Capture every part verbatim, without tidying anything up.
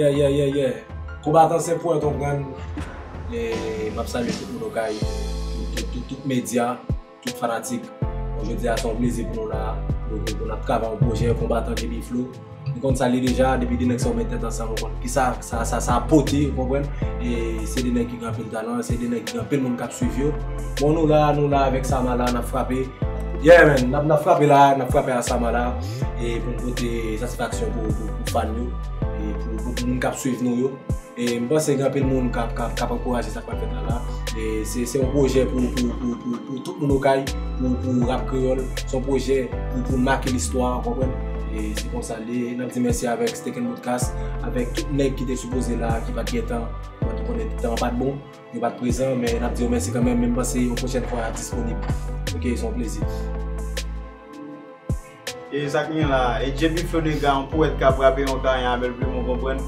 Yeah, yeah, yeah, yeah. Konbatan se pwen, konprann. E m ap salye tout moun okay, tout, tout, tout, tout medya, tout fanatik. Bon, jodi a se yon plezi pou nou la, nou, nou, nou ap travay yon pwojè Konbatan J B Flow. Nou konn sa l ye deja, depi de nèg sa yo met tèt ansanm, nou konn kisa sa, sa, sa ap pote, ou konprann? E se de nèg ki gen anpil talan, se de nèg ki gen anpil moun k ap swiv yo. Bon, nou la, nou la avèk Samala, n ap frape. Yeah, man, n ap, n ap frape la, n ap frape a Samala. E pou n pote satisfaksyon pou, pou, pou fan yo, e pou, pou, pou moun k ap swiv nou yo. E m panse gen anpil moun k ap, k ap, k ap ankouraje sa k pral fèt la la. E se, se yon pwojè pou, pou, pou, pou, pou tout moun okay, pou, pou rap kreyòl. Se yon pwojè pou, pou make listwa, ou konprann? E se konsa l ye. N ap di mèsi avèk Steak and Broadcast, avèk tout nèg ki te sipoze la, ki pa t gen tan. Mwen tou konnen tan an pa t bon, yo pa t prezan, men n ap di yo mèsi kanmenm, men m panse yon pwochèn fwa y ap disponib. Ok, se yon plezi. E sa k gen la, e J B Flow nèg la, yon powèt k ap rape yon karyen avè l plim, ou konprann?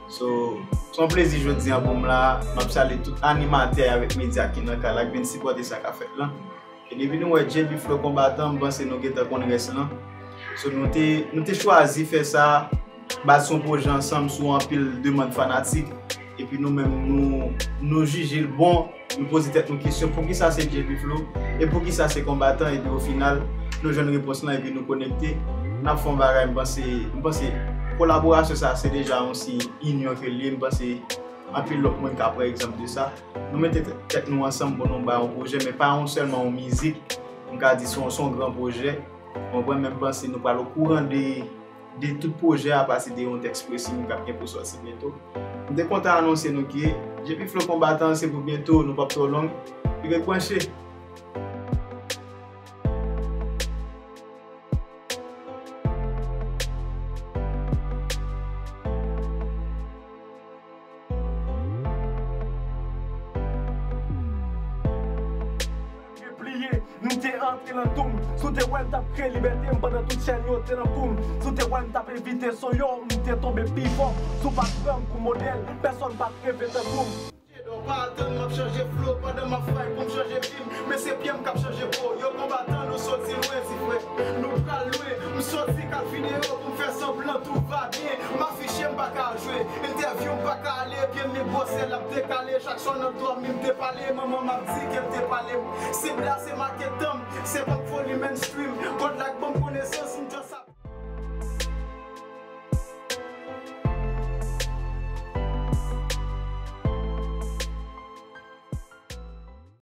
So, se yon plezi jodi a pou m la. M ap salye tout animatè avèk medya ki nan kay la, k vin sipòte sa k ap fèt lan. E depi nou wè J B Flow Konbatan, m panse nou gentan konn rès lan. So, nou te, nou te chwazi fè sa, baz se yon pwojè ansanm sou anpil demann fanatik. Epi nou menm, nou, nou jije l bon, nou poze tèt nou kesyon, poukisa se J B Flow? E poukisa se Konbatan? Epi o final, nou jwenn repons lan epi nou konekte. N ap fè yon bagay, m panse, m panse kolaborasyon sa a se deja yon siy inyon ke l ye. M panse anpil lòt moun ka pran egzanp de sa. Nou mete tèt, tèt nou ansanm pou nou bay yon pwojè, men pa yon sèlman yon mizik. M ka di se yon, se yon gran pwojè. Ou konprann? Men m panse nou pral okouran de, de tout pwojè a apati de yon tèks presi nou k ap gen pou sòti byento. M te kontan anonse nou ke J B Flow Konbatan se pou byento, nou p ap twò long. Ret branche! Repliye, m te antre nan tou m. Si w te wè m t ap kreye libète m pandan tout chèn yo te nan kou m. Si w te wè m t ap evite son yo, m te tonbe pi fò. Si w pa t pran m pou modèl, pèsonn pa t reve tankou m. Chedò pa atann m ap chanje flow pandan m ap fay pou m chanje vi m. Men se pye m k ap chanje po. Yo Konbatan, nou soti lwen, ti frè. Nou pral lwen. M soti kat videyo pou m fè sanblan tout va byen. M afiche, m pa ka jwe. Entèvyou, m pa ka ale. Pye m li bwose, l ap dekale. Chak swa nan dòmi, m te pale. Manman m ap di ke l te pale m. Sib la, se make tan m. Se pòt foli m